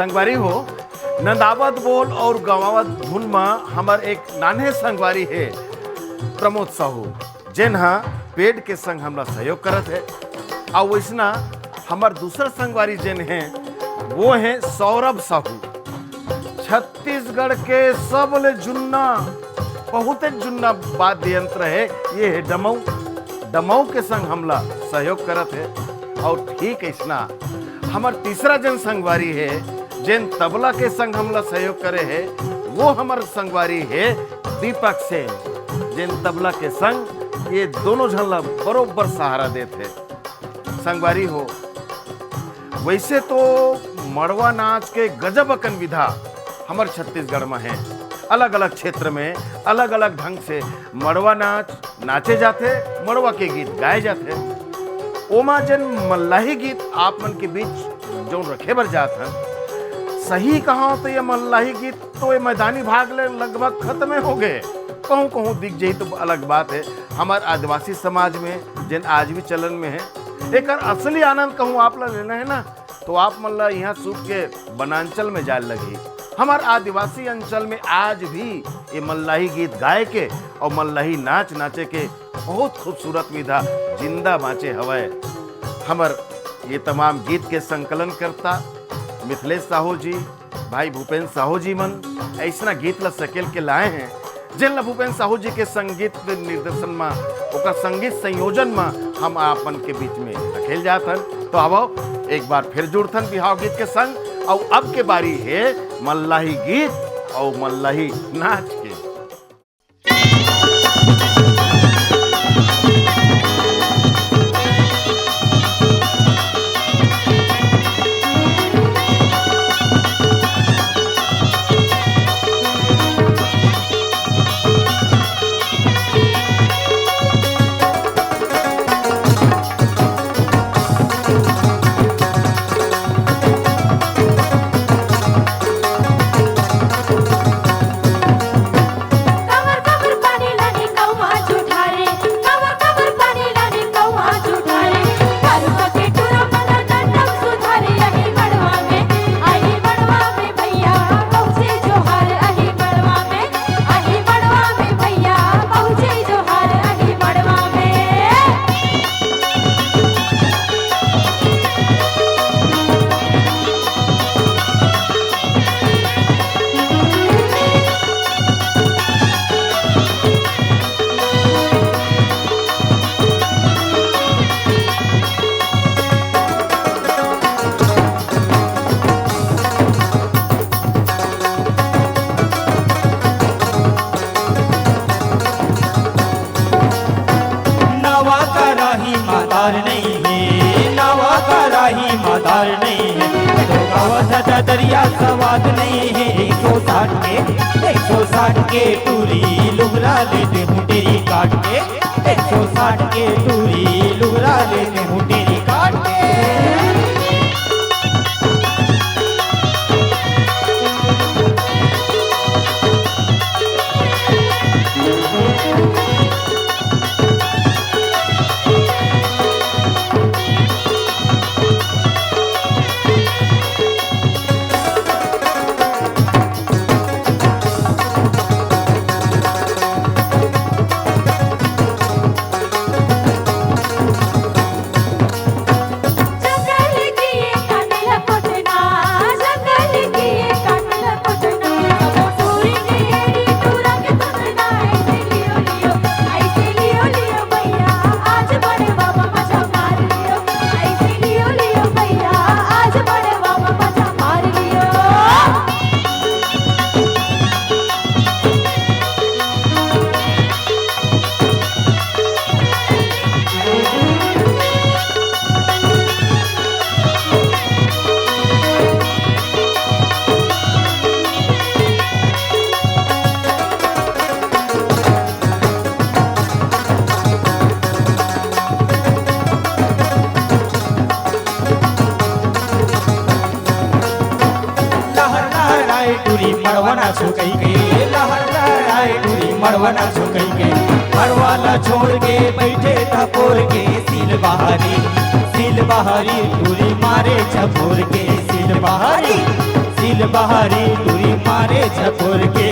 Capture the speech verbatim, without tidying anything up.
संगवारी हो, नंदावत बोल अउ गंवावत धुन म हमर एक नान्हे संगवारी हे प्रमोद साहू, जेन ह पेड़ के संग हमला सहयोग करत हे। अउ वइसना हमर दूसर संगवारी जेन हे, वो हे सौरभ साहू। छत्तीसगढ़ के सबले जुन्ना, बहुते जुन्ना वाद्य यंत्र हे, ये हे डमऊ। डमऊ के संग हमला सहयोग करत हे। अउ ठीक अइसना हमर तीसरा जन संगवारी हे, जेन तबला के संग हमला सहयोग करे हे, वो हमर संगवारी हे दीपक सेन, जेन तबला के संग ये दोनों झन ला बरोबर सहारा देत हे। संगवारी हो, वइसे तो मड़वा नाच के गजब अकन विधा हमर छत्तीसगढ़ म हे। अलग-अलग क्षेत्र में अलग-अलग ढंग से मड़वा नाच नाचे जाथे, मड़वा के गीत गाए जाथे। ओमा जेन मल्लाही गीत आप मन के बीच जउन रखे बर जात हन, सही कहांव तो ये मल्लाही गीत तो ये मैदानी भाग ले लगभग खतमे हो गे। कहूं-कहूं दिख जाही तो अलग बात हे। हमर आदिवासी समाज में जेन आज भी चलन में हे, एकर असली आनंद कहूं आप ला लेना हे ना, तो आप मन ला इहां सूख के वनांचल में जाए लगही। हमर आदिवासी अंचल में आज भी ये मल्लाही गीत गाए के अउ मल्लाही नाच नाचे के बहुत खूबसूरत विधा जिंदा बांचे हवय। हमर ये तमाम गीत के संकलन करता मिथिलेश साहू जी, भाई भूपेंद्र साहू जी मन अइसना गीत ला सकेल के लाए हे, जेन ला भूपेंद्र साहू जी के संगीत निर्देशन म, ओकर संगीत संयोजन म हम आप मन के बीच में रखेल जात हन। तो आवव, एक बार फिर जुड़थन बिहाव गीत के संग, अउ अब के बारी हे मल्लाही गीत अउ मल्लाही नाच के। नवा कराही म दार नइ हे, नवा कराही म दार नइ हे। तो गावत ददरिया सवाद नइ हे। एक सौ साठ के, एक सौ साठ के टूरी लुगरा ले देहूं टेरी काट के। एक सौ साठ के टूरी लुगरा ले देहूं टेरी काट के। लहर लहराए टूरी मड़वा नाचो कहिके, लहर लहराए टूरी मड़वा नाचो कहिके। मड़वा ला छोड़ के बइठे थपोर के, सील बहारी, सील बहारी टूरी मारे चपोर के, सील बहारी, दिल बहारी टूरी मारे झकोर के,